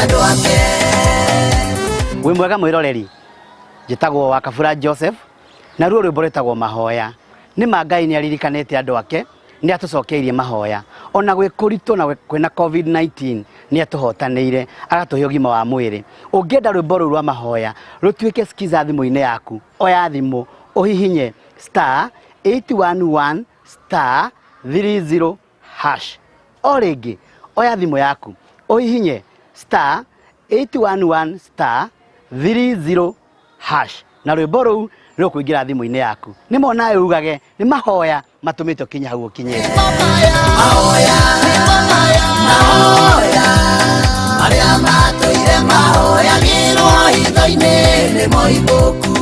Andũ ake. Wĩ mwega mwĩroreri, njĩtagwo Wakabura Joseph, naruo rwĩmbo rwĩtagwo Mahoya. Nĩ ma Ngai nĩ aririkanĩte andũ ake, nĩ atũcokeirie mahoya. Ona gwĩ kũritũ na kwĩna COVID-19 nĩ atũhotanĩire, agatũhe ũgima wa mwĩrĩ. Ũngĩenda rwĩmbo rũu rwa mahoya rũtuĩke skiza thimũ-inĩ yaku, oya thimũ ũhihinye star 811 star 30 hash. O rĩngĩ, oya thimũ yaku ũhihinye star 811 star 30 hash na rwĩmbo rũu rũkũingĩra thimũ-inĩ yaku. Nĩ ma onawe ugage nĩ mahoya matũmĩte ũkinye hau ũkinyĩte. Mahoya, mahoya, arĩa matũire mahoyagĩrwo hitho-inĩ nĩ moimbũku.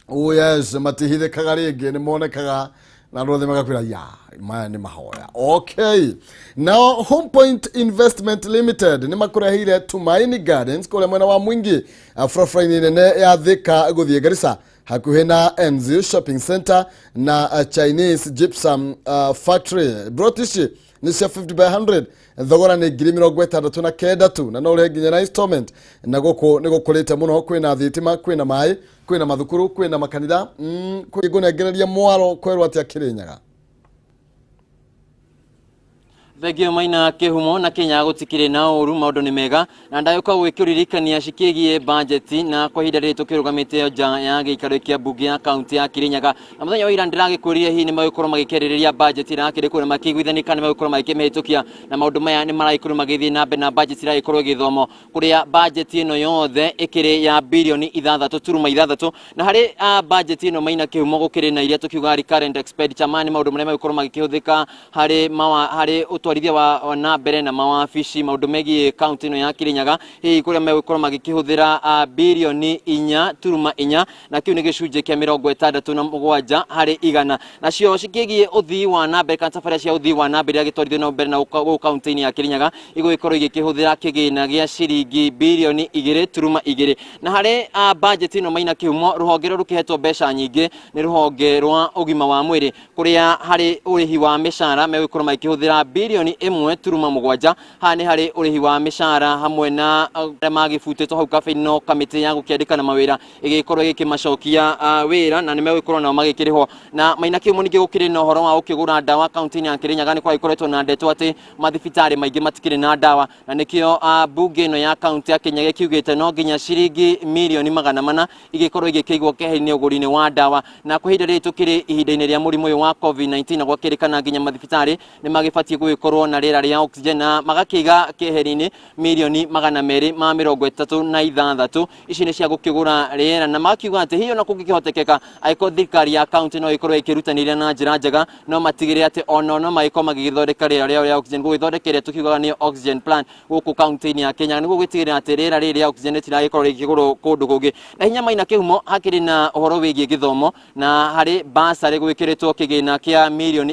Oh yes, matihithĩkaga rĩngĩ nĩ monekaga na andũ othe magakwĩra ya maya nĩ mahoya. Okay, nao Home Point Investment Limited nĩ makũreheire Tumaini Gardens kũrĩa mwena wa Mwingi, barabara-inĩ nene ya Thika gũthiĩ Garissa, hakuhĩ na Enziu Shopping Center na Chinese Gypsum Factory. Broti ici nĩ cia 50 by 100, thogora nĩ 69,000 tu, na no ũrĩhe nginya na installment. Na gũkũ nĩ gũkũrĩte mũno, kwĩna thitima, kwĩna maĩ, kwĩna mathukuru, kwĩna makanitha. Kwĩ ngũnengereria mwaro kwerwo atĩa Kĩrĩnyaga? Thengio Maina Kĩhumo. Na Kenya gũtikĩrĩ na ũru, maũndũ nĩ mega, na ndagĩũka gwĩkĩririkania cikĩgiĩ bajeti. Na kwa ihinda rĩrĩ tũkĩrũgamĩte nja ya gĩikaro kĩa mbunge ya kaunti ya Kirinyaga, na mũthenya wa ira ndĩragĩkwĩrire hihi nĩ magũkorwo magĩkĩarĩrĩria bajeti ĩrĩa kũrĩa makĩiguithania kana nĩ magũkorwo magĩkĩmĩhĩtũkia, na maũndũ maya nĩ maragĩkorwo magĩthiĩ na mbere na bajeti ĩragĩkorwo ĩgĩthomwo, kũrĩa bajeti ĩno yothe ĩkĩrĩ ya 6.6 birioni. Na harĩ bajeti ĩno, Maina Kĩhumo, gũkĩrĩ na iria tũkiuga recurrent expenditure, maya nĩ maũndũ marĩa magũkorwo magĩkĩhũthĩka harĩ mawa, harĩ ũtwarithia wa na mbere na mawabici, maũndũ megiĩ kaunti ĩno ya Kirinyaga, hihi kũrĩa megũkorwo magĩkĩhũthĩra 4 birioni 4.4, na kĩu nĩ gĩcunjĩ kĩa 67%. Nacio cikĩgiĩ ũthii wa na mbere kana tabarĩra cia ũthii wa na mbere iria gĩtwarithio na mbere na gũkũ kaunti-inĩ ya Kirinyaga, igũgĩkorwo igĩkĩhũthĩra kĩgĩna gĩa ciringi 2 birioni 2.2. Na harĩ bajeti ĩno, Maina Kĩhumo, rũhonge rũrũ rũkĩhetwo mbeca nyingĩ nĩ rũhonge rwa ũgima wa mwĩrĩ, kũrĩa harĩ ũrĩhi wa mĩcara megũkorwo magĩkĩhũthĩra 1.7 birioni. Haha nĩ harĩ ũrĩhi wa mĩcara hamwe na arĩa magĩbutĩtwo hau kabere no kamĩtĩ ya gũkĩandĩkana mawĩra ĩgĩkorwo ĩgĩkĩmacokia wĩra, na nĩ megũkorwo nao magĩkĩrĩhwo. Na Maina Kĩhumo, ningĩ gũkĩrĩ na ũhoro wa gũkĩgũra ndawa kaunti-inĩ ya Kĩrĩnyaga. Nĩ kwagĩkoretwo na ndeto atĩ mathibitarĩ maingĩ matikĩrĩ na ndawa, na nĩkĩo mbunge ĩno ya kaunti ya Kĩrĩnyaga ĩkiugĩte no nginya ciringi 400 million igĩkorwo igĩkĩigwo keheri-inĩ ũgũri-inĩ wa ndawa. Na kwa ihinda rĩrĩ tũkĩrĩ ihinda-inĩ rĩa mũrimũ ũyũ wa COVID-19, na gwakĩrĩkana nginya mathibitarĩ nĩ magĩbatiĩ gũgĩkorwo na rĩera rĩa oxygen, na magakĩiga keheri-inĩ 236 million. Ici nĩ cia gũkĩgũra rĩera, na makiuga atĩ hihi ona kũngĩkĩhotekeka, angĩkorwo thirikari ya kaunti no ĩkorwo ĩkĩrutanĩria na njĩra njega, no matigĩrĩre atĩ ona no magĩkorwo magĩgĩthondeka rĩera rĩao rĩa oxygen, gũgĩthondeka ĩrĩa tũkiugaga nĩyo oxygen plant gũkũ kaunti-inĩ ya Kenya, nĩguo gũtigĩrĩra atĩ rĩera rĩrĩ rĩa oxygen rĩtiragĩkorwo rĩkĩgũrwo kũndũ kũngĩ. Na hinya, Maina Kĩhumo, hakĩrĩ na ũhoro wĩgiĩ gĩthomo, na harĩ basarĩ gwĩkĩrĩtwo kĩgĩna kĩa 105 million,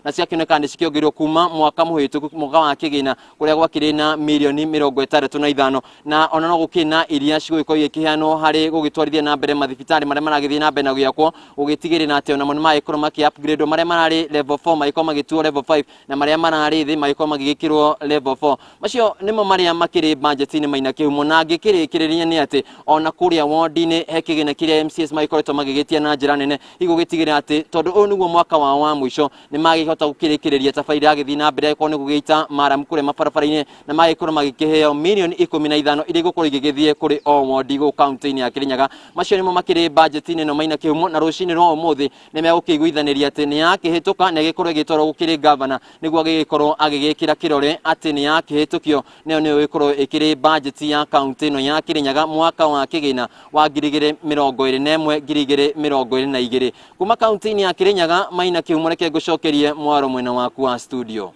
na ciakĩoneka nĩ cikĩongereirwo kuma mwaka mũhĩtũku, mwaka wa kĩgĩna, kũrĩa gwakĩrĩ na 65 million. Na ona no gũkĩrĩ na iria cigũgĩkorwo igĩkĩheanwo harĩ gũgĩtwarithia na mbere mathibitarĩ marĩa maragĩthiĩ na mbere na gwĩakwo, gũgĩtigĩrĩra atĩ onamo nĩ magĩkorwo makĩ upgrade, marĩa mararĩ level 4 magĩkorwo magĩtuo level 5, na marĩa mararĩ thĩ magĩkorwo magĩgĩkĩrwo level 4. Macio nĩmo marĩa makĩrĩ budget-inĩ, Maina Kĩhumo. Na ngĩkĩrĩkĩrĩria nĩ atĩ ona kũrĩa wondi-inĩ he kĩgĩna kĩrĩa MCAs magĩkoretwo magĩgĩtia na njĩra nene, hihi gũgĩtigĩrĩra atĩ tondũ ũyũ nĩguo mwaka wao wa mũico nĩ magĩhota gũkĩrĩkĩrĩria tabarĩra ĩragĩthiĩ na mbere, angĩkorwo nĩ gũgĩita maramu kũrĩa mabarabara-inĩ, na magĩkorwo magĩkĩheo 15 mirioni iria igũkorwo igĩgĩthiĩ kũrĩ o wondi gũkũ kaunti-inĩ ya Kĩrĩnyaga. Macio nĩmo makĩrĩ budget-inĩ ĩno, Maina Kĩhumo. Na rũcinĩ rwa ũmũthĩ nĩ megũkĩiguithanĩria atĩ nĩ yakĩhĩtũka na ĩgĩkorwo ĩgĩtwarwo gũkĩrĩ gavana, nĩguo agĩgĩkorwo agĩgĩkĩra kĩrore atĩ nĩ yakĩhĩtũkio, nayo nĩyo ĩgĩkorwo ĩkĩrĩ budget ya kaunti ĩno ya Kĩrĩnyaga mwaka wa kĩgĩna wa 2021 2022. Kuma kaunti-inĩ ya Kĩrĩnyaga, Maina Kĩhumo, reke ngũcokerie mwaro mwena waku wa studio.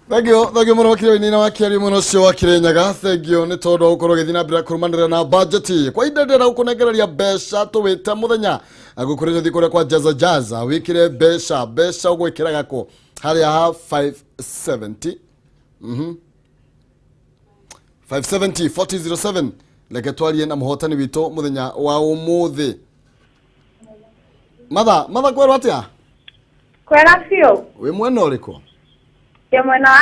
Thengio, thengio mũno makĩria wĩinĩ wa kĩario mũno ũcio wa Kĩrĩnyaga. Thengio nĩ tondũ wa gũkorwo ũgĩthiĩ na mbere kũrũmanĩrĩra na budget. Kwa ihinda ndĩrenda gũkũnengereria mbeca tũwĩte mũthenya gũkũrĩte thiĩ kũrĩa kwa Jaza Jaza wĩkĩre mbeca. Mbeca ũgwĩkĩraga kũ? Harĩa ha 570, 570 4007. Reke twarie na mũhotani witũ mũthenya wa ũmũthĩ. Matha, matha, kwerwo atĩa? Kwega biũ. Wĩ mwena ũrĩkũ? Ndĩ mwena wa